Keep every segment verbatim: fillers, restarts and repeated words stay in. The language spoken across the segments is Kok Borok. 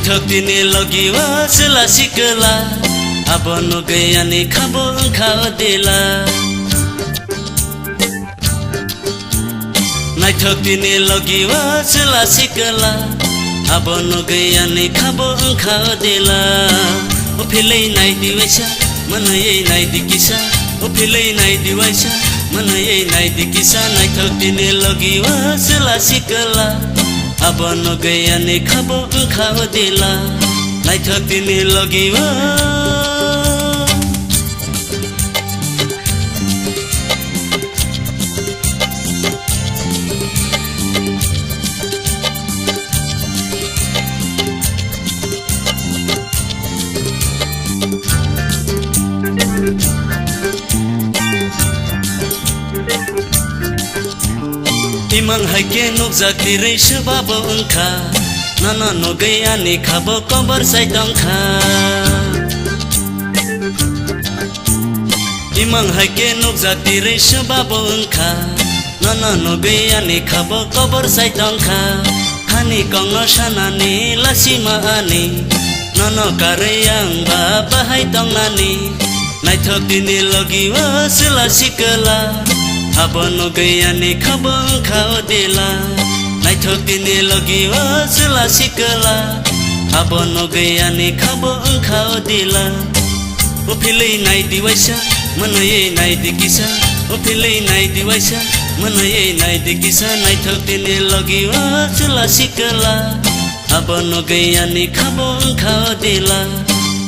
Naithok tini logi o chwla sikla, abo nugwi ani khabo wngkha o dila. Naithok tini logi o chwla sikla, abo nugwi ani khabo wngkha o dila. O philwi naidi waisa, mwnwi naidi kisa. O philwi naidi waisa, mwnwi naidi kisa. Naithok tini logi o chwla sikla, abo nugwi ani khabo wngkha o dila. Naithok tini logi o. Imang hai khe nukjak tirwi swbabo wngkha, nono nugwi ani khabo kobor sai tongkha. Imang hai khe nukjak tirwi swbabo wngkha, nono nugwi ani khabo kobor sai tongkha. Hani kongno sanani lasima ani, nono karwi ang ba bahai tongnani. Naithok tini logi o chwla sikla, abo nugwi ani khabo wngkha o dila. Naithok tini logi o chwla sikla, abo nugwi ani khabo wngkha o dila. O philwi naidi waisa, mwnwi naidi kisa. O philwi naidi waisa, mwnwi naidi kisa. Naithok tini logi o chwla sikla, abo nugwi ani khabo wngkha o dila.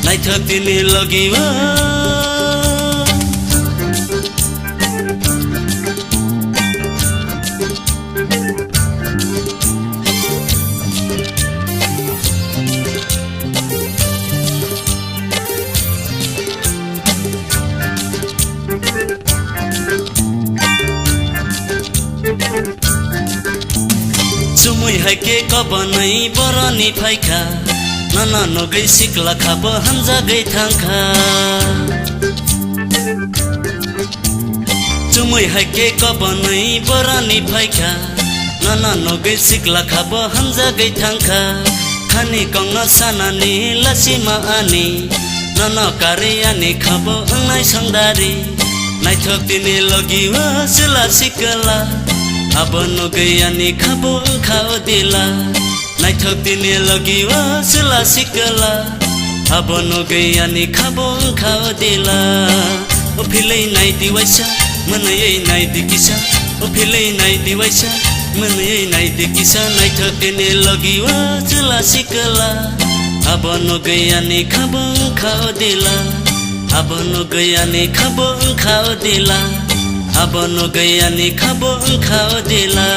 Naithok tini logi o. Chumui hai khe kobonwi boroni phaikha, nono nugwi sikla khabo hamjagwi thangkha. Chumui hai khe kobonwi boroni phaikha, nono nugwi sikla khabo hamjagwi thangkha. Hani kongno sanani lasima ani, nono karwi ani khabo wngnai songdari. Naithok tini logi o chwla sikla, abo nugwi ani khabo wngkha o dila. Naithok tini logi o chwla sikla, abo nugwi ani khabo wngkha o dila. O philwi naidi waisa, mwnwi naidi kisa. O philwi naidi waisa, mwnwi naidi kisa. Naithok tini logi o chwla sikla, abo nugwi ani khabo wngkha o dila. Abo nugwi ani khabo wngkha o dila. Abo nugwi ani khabo wngkha o dila.